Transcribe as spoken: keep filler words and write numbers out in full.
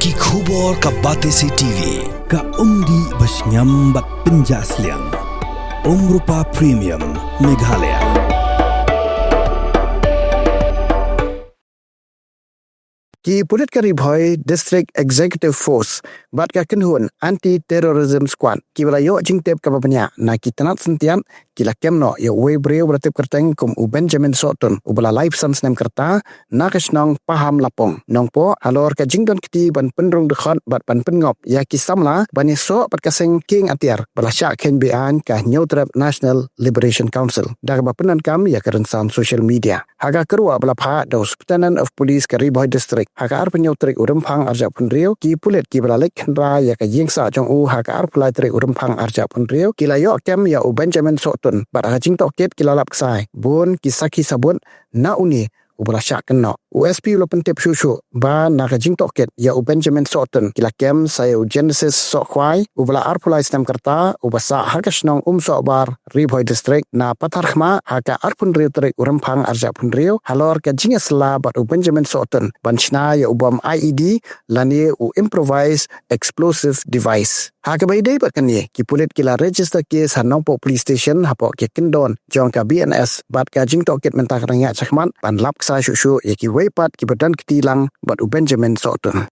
Ki khubor ka Batesi T V, ka umdih ba shngiam bad pynjah sliang. Umrupa Premium, Meghalaya. Ki pulit ka Ri Bhoi District Executive Force bad ka kynhun Anti Terrorism Squad kiba la ïoh jingtip kaba bniah na ki tnat syntiat ki la kem noh ïa uwei u briew ba la tip kyrteng kum u Benjamin Sohtun uba la laiphew san snem ka rta na ka shnong Pahamlapong, Nongpoh, halor ka jingdon kti ban pynrung dkhot bad ban pynngop ïa ki samla ban ïasoh bad ka seng kieng atiar ba la shah kheiñ be-aiñ ka Hynñiewtrep National Liberation Council da kaba pyndonkam ïa ka rynsan social media. Ha ka kyrwoh ba la phah da u Superintendent of Police ka Ri Bhoi District ha ka arphew hynñiew tarik u Rymphang arhajar arphew hynriew, ki pulit kiba la leit khynra ïa ka ïing sah jong u ha ka arphew lai tarik u Rymphang arhajar arphew hynriew ki la ïoh kem ïa u Benjamin Sohtun bad ha ka jingtohkit ki la lap ksai bun ki sakhi sabut na une uba la shah kynnoh. U S P u la pyntip shuh shuh ba na ka jingtohkit ïa u Benjamin Sohtun ki la kem sa ïa u Genesis Sohkhwai uba la arphew lai snem ka rta uba sah ha ka shnong Umsohbar, Ri Bhoi District, na Patharkhmah ha ka arphew hynriew tarik u Rymphang arhajar arphew hynriew halor ka jingïasylla bad u Benjamin Sohtun ban shna ïa u bom I E D lane u improvised explosive device. Ha kaba ïadei bad kane, ki pulit ki la register case ha Nongpoh Police Station hapoh ka kyndon jong ka B N S bad ka jingtohkit mynta ka dang ïaid shakhmat ban lap ksai shuh shuh ïa kiwei pat kiba don kti lang bad u Benjamin Sohtun.